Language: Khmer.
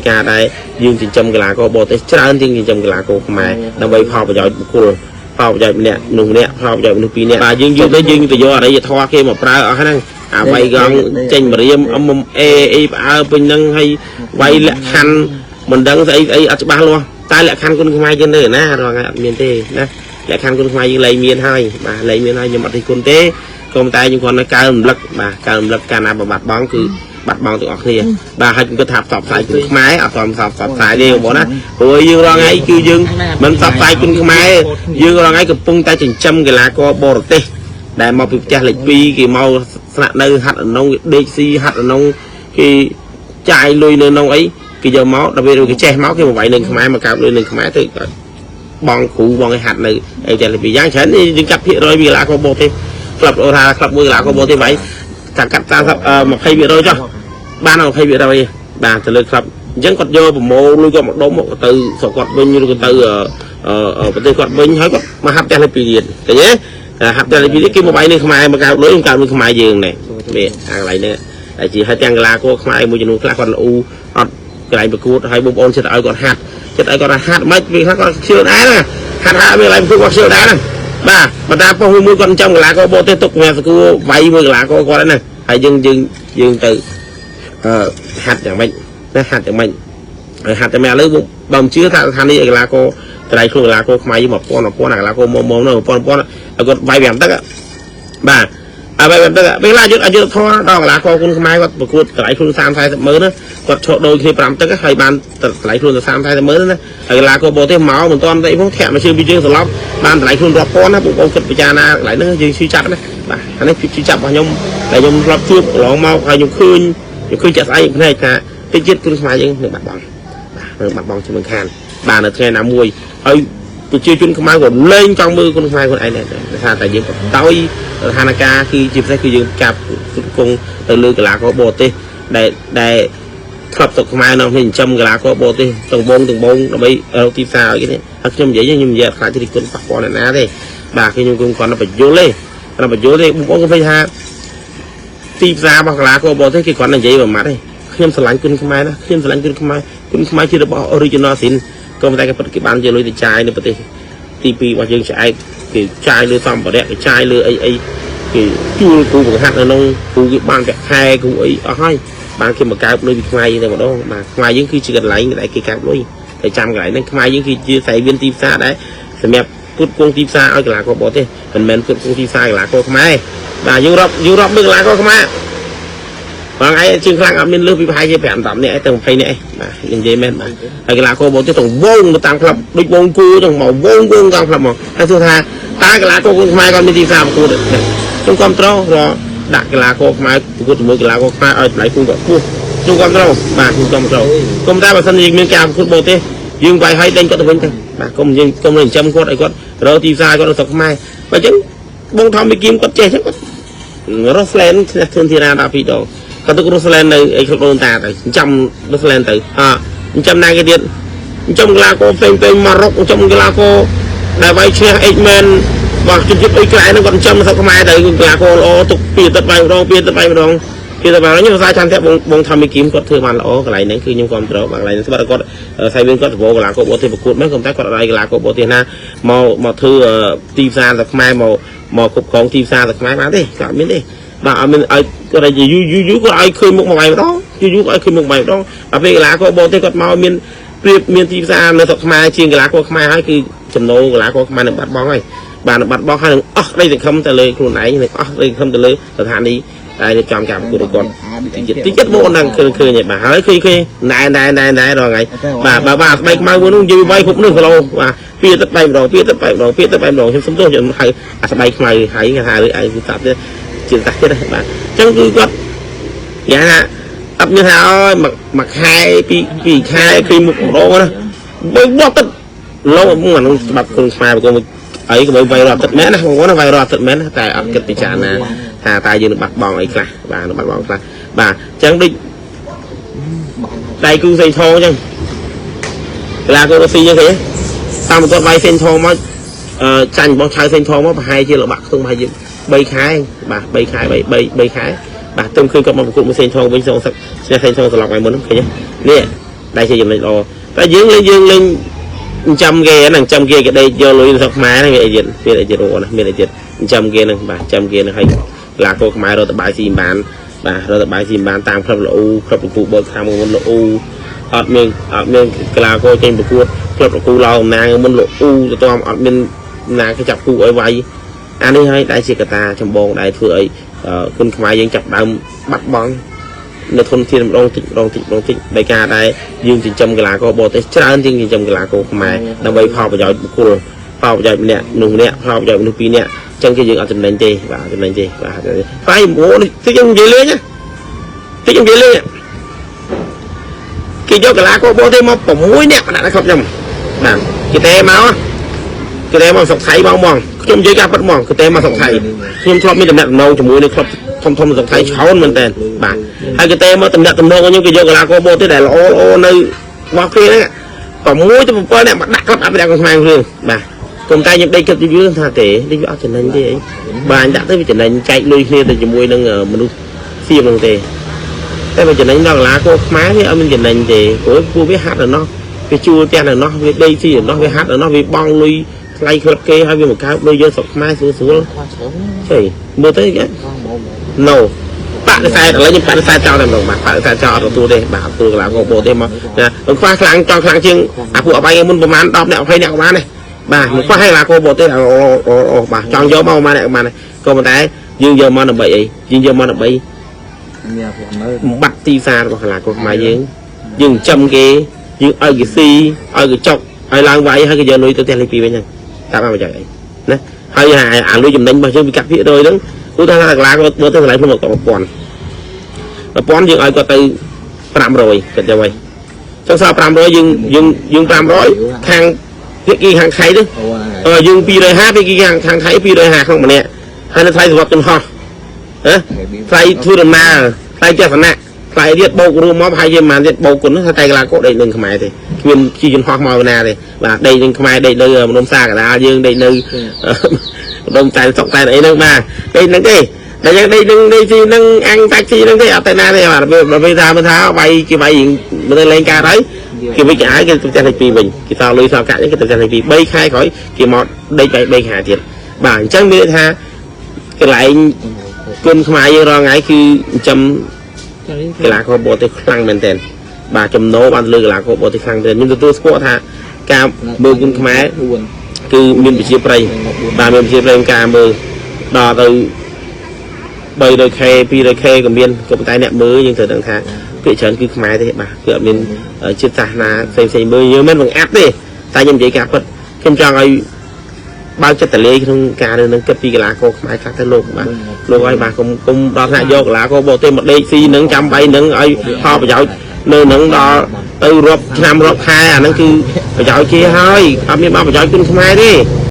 ការដែលយើងចិញ្ចឹមកីឡាករបរទេសច្រើនជាងចិញ្ចឹមកីឡាករខ្មែរដើម្បីផលប្រយោជន៍បុគ្គលផលប្រយោជន៍ម្នាក់នោះម្នាក់ផលប្រយោជន៍មនុស្សពីរនាក់បាទយើងយល់ទៅយើងទៅយកអរិយធម៌គេមកប្រើអស់ហ្នឹងអាវៃកងចេញមរៀម MMA អីផ្អើពេញហ្នឹងហើយវាយលក្ខខណ្ឌមិនដឹងស្អីស្អីអត់ច្បាស់លាស់តែលក្ខខណ្ឌគុណខ្មែរយើងនៅណារាល់ថ្ងៃអត់មានទេណាលក្ខខណ្ឌគុណខ្មែរយើងលែងមានហើយបាទលែងមានហើយខ្ញុំអត់រិះគន់ទេក៏ប៉ុន្តែខ្ញុំគ្រាន់តែកើរំលឹកបាទកើរំលឹកកាលណាបើបាត់បង់គឺបាត់បង់ទាំងអស់គ្នាបាទហើយខ្ញុំគិតថាផ្សព្វផ្សាយគុណខ្មែរអត់សមផ្សព្វផ្សាយទេបងប្អូនណាព្រោះយើងរាល់ថ្ងៃគឺយើងមិនផ្សព្វផ្សាយគុណខ្មែរយើងរាល់ថ្ងៃកំពុងតែចិញ្ចឹមកីឡាករបរទេសដែលមកពីផ្ទះលេខ2គេមកស្នាក់នៅហាត់អនងគេដេកស៊ីហាត់អនងគេចាយលុយនៅក្នុងអីគេយកមកដល់ពេលគេចេះមកគេមកវាយនឹងខ្មែរមកកើបលុយនឹងខ្មែរទៅបងគ្រូបងឲ្យហាត់នៅអីតែពីយ៉ាងច្រើនយើងកាត់ភាគរយពីកីឡាករបរទេសក្លឹបអូថាក្លឹបមួយកីឡាករបរទេសវាយថាកាត់30 20%ចុះបាន20%ទេបាទទៅលើក្លឹបអញ្ចឹងគាត់យកប្រមូលលុយគាត់មកដុំមកទៅស្រុកគាត់វិញឬក៏ទៅប្រទេសគាត់វិញហើយគាត់មកហាត់ផ្ទះលេខ2ទៀតឃើញទេហាត់ផ្ទះលេខ2ទៀតគេមកវាយនឹងខ្មែរមកកើបលុយមកកើបលុយខ្មែរយើងនេះនេះអាកន្លែងនេះតែជាឲ្យទាំងកីឡាករខ្មែរមួយចំនួនខ្លះគាត់ល្អូអត់កន្លែងប្រកួតហើយបងប្អូនចិត្តឲ្យគាត់ហាត់ចិត្តឲ្យគាត់ហាត់មិនវាខ្លះគាត់ខ្ជិលដែរណាហាត់ហាត់មានកន្លែងប្រកួតគាត់ខ្ជិលដែរណាបាទបើតាមប៉ុស្តិ៍មួយគាត់ចាំកីឡាករបរទេសទុកសម្រាប់សកួរវាយមួយកីឡាករគាត់ហ្នឹងណាហើយយើងយើងយើងទៅអឺហាត់យ៉ាងម៉េចណាហាត់យ៉ាងម៉េចហើយហាត់តែមែនឥឡូវបើមិនជឿថាស្ថានីយ៍កីឡាករត្រៃខ្លួនកីឡាករខ្មែរយើង1000 1000អាកីឡាករមុំមុំនោះ1000 1000ឲ្យគាត់វាយ5ទឹកបាទហើយវាយ5ទឹកពេលខ្លះយុទ្ធអយុធធម៌ដល់កីឡាករគុណខ្មែរគាត់ប្រកួតត្រៃខ្លួន30 40ម៉ឺនណាគាត់ឈប់ដូចគ្នា5ទឹកហើយបានត្រៃខ្លួនទៅ30 40ម៉ឺនណាហើយកីឡាករបរទេសមកមិនទាន់ទៅផងធាក់មកជើងពីជើងសន្លប់បានត្រៃខ្លួនរាប់ពាន់ណាបងប្អូនគិតពិចារណាកន្លែងហ្នឹងយើងឈឺចាប់ណាបាទអានេះភាពឈឺចាប់របស់ខ្ញុំដែលខ្ញុំធ្លាប់ជួបកន្លងមកហើយខ្ញុំឃើញខ្ញុំឃើញជាក់ស្ដែងភ្នែកថាតិចទៀតគុណខ្មែរយើងនឹងបាត់បង់បាទនឹងបាត់បង់ជាមិនខានបាទនៅថ្ងៃណាមួយហើយប្រជាជនខ្មែរក៏លែងចង់មើលគុណខ្មែរខ្លួនឯងដែរដោយសារតែយើងបដោយស្ថានភាពគឺជាពិសេសគឺយើងចាប់គង់ទៅលើកីឡាករបរទេសដែលដែលធ្លាប់ស្រុកខ្មែរនៅគ្នាចិញ្ចឹមកីឡាករបរទេសទាំងបងទាំងបងដើម្បីរកទីផ្សារឲ្យគេនេះហើយខ្ញុំនិយាយខ្ញុំនិយាយអត់ខ្លាចរិះគន់ប៉ះពាល់អ្នកណាទេបាទខ្ញុំខ្ញុំគ្រាន់តែបញ្យល់ទេគ្រាន់តែបញ្យល់ទេបងប្អូនកុំភ្លេចថាទីផ្សាររបស់កីឡាករបរទេសគេគ្រាន់តែនិយាយមួយម៉ាត់ទេខ្ញុំស្រឡាញ់គុណខ្មែរណាខ្ញុំស្រឡាញ់គុណខ្មែរគុណខ្មែរជារបស់ original សិនក៏ប៉ុន្តែគេពិតគេបានយកលុយទៅចាយនៅប្រទេសទី2របស់យើងឆ្អែតគេចាយលើសម្ភារៈគេចាយលើអីអីគេជួលគ្រូបង្ហាត់នៅក្នុងគ្រូគេបានប្រាក់ខែគ្រូអីអស់ហើយបានគេមកកើបលុយពីខ្មែរយើងតែម្ដងបាទខ្មែរយើងគឺជាកន្លែងដែលគេកើបលុយតែចាំកន្លែងហ្នឹងខ្មែរយើងគឺជាសែវៀនទីផ្សារដែរសម្រាប់ផ្គត់ផ្គង់ទីផ្សារឲ្យកីឡាករបរទេសមិនមែនផ្គត់ផ្គង់ទីផ្សារកីឡាករខ្មែរបាទយើងរាប់យើងរាប់មើលកីឡាករខ្មែរបងឯងជាងខ្លាំងអត់មានលើសពីប្រហែលជា5 10នាក់ឯងទៅ20នាក់ឯងបាទនិយាយមែនបាទហើយកីឡាករបរទេសទាំងវងទៅតាមក្លឹបដូចវងគូទាំងមកវងវងតាមក្លឹបមកហើយសួរថាតើកីឡាករខ្មែរគាត់មានទីផ្សារប្រកួតទេខ្ញុំគ្រប់ត្ររដាក់កីឡាករខ្មែរប្រកួតជាមួយកីឡាករខ្មែរឲ្យតម្លៃគូគាត់ខ្ពស់ខ្ញុំគ្រប់ត្របាទខ្ញុំគ្រប់ត្រគុំតែបើសិនជាមានការប្រកួតបរទេសយើងវាយឲ្យដេញគាត់ទៅវិញទៅបាទគុំយើងគុំនឹងចិញ្ចឹមគាត់ឲ្យគាត់រកទីផ្សារគាត់នៅស្រុកខ្មែរបើអញ្ចឹងបងថមមីគីមគាត់ចេះអញ្ចឹងគាត់រស់ស្លែនឈ្នះធឿនធីរ៉ាដល់2ដងគាត់ទុករស់ស្លែននៅអីក្លូនតាទៅចិញ្ចឹមរស់ស្លែនទៅអចិញ្ចឹមណាគេទៀតចិញ្ចឹមកីឡាករផ្សេងផ្សេងម៉ារុកចិញ្ចឹមកីឡាករដែលវាយឈ្នះអេចមែនរបស់ជនជាតិអ៊ុយក្រែនហ្នឹងគាត់ចិញ្ចឹមនៅស្រុកខ្មែរទៅកីឡាករល្អទុកពីអាទិត្យវាយម្ដងពីអាទិត្យវាយម្ដងពីតែបាទខ្ញុំសរសើរឆន្ទៈបងបងថមីគីមគាត់ធ្វើបានល្អកន្លែងហ្នឹងគឺខ្ញុំគ្រប់គ្រងបាទកន្លែងហ្នឹងស្បាត់គាត់សៃវិញគាត់សបកីឡាករបរទេសប្រកួតមែនក៏តែគាត់អត់ឲ្យកីឡាករបរទេសណាមកមកធ្វើទីផ្សារទៅខ្មែរមកមកគ្រប់គ្រងទីផ្សារទៅខ្មែរបានទេគាត់អត់មានទេបាទអត់មានឲ្យគាត់យូរយូរយូរគាត់ឲ្យឃើញមុខមកវាយម្ដងយូរយូរគាត់ឲ្យឃើញមុខមកវាយម្ដងដល់ពេលកីឡាករបរទេសគាត់មកមានប្រៀបមានទីផ្សារនៅស្រុកខ្មែរជាងកីឡាករខ្មែរហើយគឺចំណូលកីឡាករខ្មែរនឹងបាត់បង់ហើយបាទនឹងបាត់បង់ហើយនឹងអស់ក្តីសង្ឃឹមទៅលើខ្លួនឯងនឹងអស់ក្តីសង្ឃឹមទៅលើស្ថានីយ៍តែរៀបចំការប្រកួតរបស់គាត់តិចតិចចិត្តមកហ្នឹងឃើញឃើញហើយបាទហើយឃើញឃើញណែណែណែណែរាល់ថ្ងៃបាទបាទបាទស្បែកខ្មៅមួយនោះនិយាយវាយគ្រប់នោះគីឡូបាទពីទឹកបែកម្ដងពីទឹកបែកម្ដងពីទឹកបែកម្ដងខ្ញុំសុំទោសខ្ញុំហៅអាស្បែកខ្មៅហើយគេថាឬឯងគឺស្ដាប់ទៀតជាតាស់ទៀតបាទអញ្ចឹងគឺគាត់យ៉ាងថាអត់មានថាអើយមួយមួយខែពីពីរខែឃើញមុខម្ដងណាបើបោះទឹកលោកអានោះច្បាប់គុណខ្មែរប្រកបអីក៏វាយរាប់ទឹកមែនណាបងប្អូនវាយរាប់ទឹកមែនតែអត់គិតពិចារណាថាតើយើងនឹងបាត់បង់អីខ្លះបាទនឹងបាត់បង់ខ្លះបាទអញ្ចឹងដូចដៃគូសេងថងអញ្ចឹងកីឡាកររុស្ស៊ីអញ្ចឹងឃើញតាមគាត់វាយសេងថងមកអឺចាញ់របស់ឆៅសេងថងមកប្រហែលជាលបាក់ខ្ទង់ប្រហែលជា3ខែបាទ3ខែ3 3 3ខែបាទទឹមឃើញគាត់មកប្រកួតមួយសេងថងវិញសងសឹកឈ្នះសេងថងត្រឡប់ថ្ងៃមុនឃើញនេះ ដែលជាចំណុចល្អតែយើងលេងយើងលេងចាំគេហ្នឹងចាំគេគេដេកយកលុយនៅស្រុកខ្មែរហ្នឹងមានអីទៀតមានអីទៀតអូណាមានអីទៀតចាំគេហ្នឹងបាទចាំគេហ្នឹងឲ្យកីឡាករខ្មែររត់តបាយស៊ីបានបាទរត់តបាយស៊ីបានតាមក្លឹបល្អូក្លឹបលពូបោតខាងមុនល្អូអត់មានអត់មានកីឡាករចេញប្រកួតក្លឹបលគូឡោតំណាងមុនល្អូទៅតាមអត់មានណាគេចាប់គូឲ្យវាយអានេះហើយដែលជាកត្តាចម្បងដែលធ្វើឲ្យគុណខ្មែរយើងចាប់ដើមបាត់បង់នៅធនធានម្ដងតិចម្ដងតិចម្ដងតិចដោយការដែលយើងចិញ្ចឹមកីឡាករបរទេសច្រើនជាងចិញ្ចឹមកីឡាករខ្មែរដើម្បីផលប្រយោជន៍បុគ្គលផលប្រយោជន៍ម្នាក់នោះម្នាក់ផលប្រយោជន៍មនុស្សពីរនាក់អញ្ចឹងគេយើងអត់ចំណេញទេបាទចំណេញទេបាទថ្លៃអូនេះតិចខ្ញុំនិយាយលេងណាតិចខ្ញុំនិយាយលេងគេយកកីឡាករបរទេសមក6នាក់ដាក់នៅក្លឹបខ្ញុំបាទគេទេមកគេទេមកស្រុកថៃមកហ្មងខ្ញុំនិយាយការពិតហ្មងគេទេមកស្រុកថៃខ្ញុំធ្លាប់មានតំណែងជាមួយនៅក្លឹបធំធំស្រុកថៃច្រើនមែនតើបាទហើយគេទេមកតំណែងខ្ញុំគេយកកីឡាករបរទេសដែលល្អល្អនៅរបស់គេហ្នឹង6ទៅ7នាក់មកដាក់ក្លឹបអភិរក្សខ្មែរគ្រឿងបាទគុំតែខ្ញុំដេកគិតយូរថាទេនេះវាអត់ចំណេញទេអីបាទដាក់ទៅវាចំណេញចែកលុយគ្នាទៅជាមួយនឹងមនុស្សសៀមហ្នឹងទេតែបើចំណេញដល់កីឡាករខ្មែរវាអត់មានចំណេញទេព្រោះពួកវាហាត់ដល់នោះវាជួលផ្ទះដល់នោះវាដេកស៊ីដល់នោះវាហាត់ដល់នោះវាបង់លុយថ្លៃក្លឹបគេហើយវាមកកើបលុយយកស្រុកខ្មែរស្រួលស្រួលចុយមើលទៅ no បដិសេធឥឡូវខ្ញុំបដិសេធចោលតែម្ដងបាទបដិសេធចោលអត់ទទួលទេបាទអត់ទទួលកីឡាករបរទេសមកណាមិនខ្វះខ្លាំងចង់ខ្លាំងជាងអាពួកអបាយមុនប្រហែល10នាក់20នាក់ក៏បានដែរបាទមិនខ្វះឲ្យកីឡាករបរទេសអូអូបាទចង់យកមកប្រហែលអ្នកក៏បានដែរក៏ប៉ុន្តែយើងយកមកដើម្បីអីយើងយកមកដើម្បីបាត់ទីផ្សាររបស់កីឡាករខ្មែរយើងយើងចិញ្ចឹមគេយើងឲ្យគេស៊ីឲ្យគេចុកឲ្យឡើងវាយហើយគេយកលុយទៅផ្ទះលេខ2វិញហ្នឹងតាមប្រយោជន៍អីណាហើយអាលុយចំណេញរបស់យើងពីកាក់ភាគរយហ្នឹងឧទាហរណ៍ថាកីឡាករបរទេសតម្លៃខ្លួន1000 1000យើងឲ្យគាត់ទៅ500គាត់យកហើយចុះសល់500យើងយើងយើង500ខាងភាគីខាងថៃទៅយើង250ភាគីខាងខាងថៃ250ក្នុងម្នាក់ហើយនៅថ្លៃសវត្តយន្តហោះហ៎ថ្លៃធ្វើដំណើរថ្លៃទស្សនៈថ្លៃទៀតបូករួមមកប្រហែលជាប្រហែលទៀតបូកគុណថាតែកីឡាករដេកនឹងខ្មែរទេគ្មានជិះយន្តហោះមកណាទេបាទដេកនឹងខ្មែរដេកនៅម្ដុំសាកដាលយើងដេកនៅម្ដុំតែសុកតែអីហ្នឹងបាទដេកហ្នឹងទេតែយើងដេកនឹងដេកស៊ីនឹងអាំងតាច់ស៊ីនឹងទេអត់ទៅណាទេបាទពេលថាមិនថាវាយគេវាយមិនទៅលេងការហើយគេវិច្ចអាយគេទៅផ្ទះលេខ2វិញគេសល់លុយសល់កាក់គេទៅផ្ទះលេខ2 3ខែក្រោយគេមកដេកបែក3ខែទៀតបាទអញ្ចឹងមានន័យថាកន្លែងគុណខ្មែរយើងរាល់ថ្ងៃគឺចិញ្ចឹមកីឡាករបរទេសខ្លាំងមែនទែនបាទចំណូលបានលើកីឡាករបរទេសខ្លាំងមែនទែនខ្ញុំទទួលស្គាល់ថាការមើលគុណខ្មែរគឺមានប្រជាប្រិយបាទមានប្រជាប្រិយការមើលដល់ទៅ 300k 200k ក៏មានក៏ប៉ុន្តែអ្នកមើលយើងត្រូវដឹងថាភាគច្រើនគឺខ្មែរទេបាទគឺអត់មានជាតិសាសនាផ្សេងផ្សេងមើលយើងមិនបង្អាប់ទេតែខ្ញុំនិយាយការពិតខ្ញុំចង់ឲ្យបើកចិត្តតលេក្នុងការរឿងនឹងគិតពីកីឡាករខ្មែរខ្លះទៅលោកបាទលោកឲ្យបាទកុំកុំដល់ថ្នាក់យកកីឡាករបរទេសមកដេកស៊ីនឹងចាំបីនឹងឲ្យផលប្រយោជន៍នៅនឹងដល់ទៅរាប់ឆ្នាំរាប់ខែអាហ្នឹងគឺប្រយោជន៍គេហើយអត់មានបានប្រយោជន៍គុណខ្មែរទេ។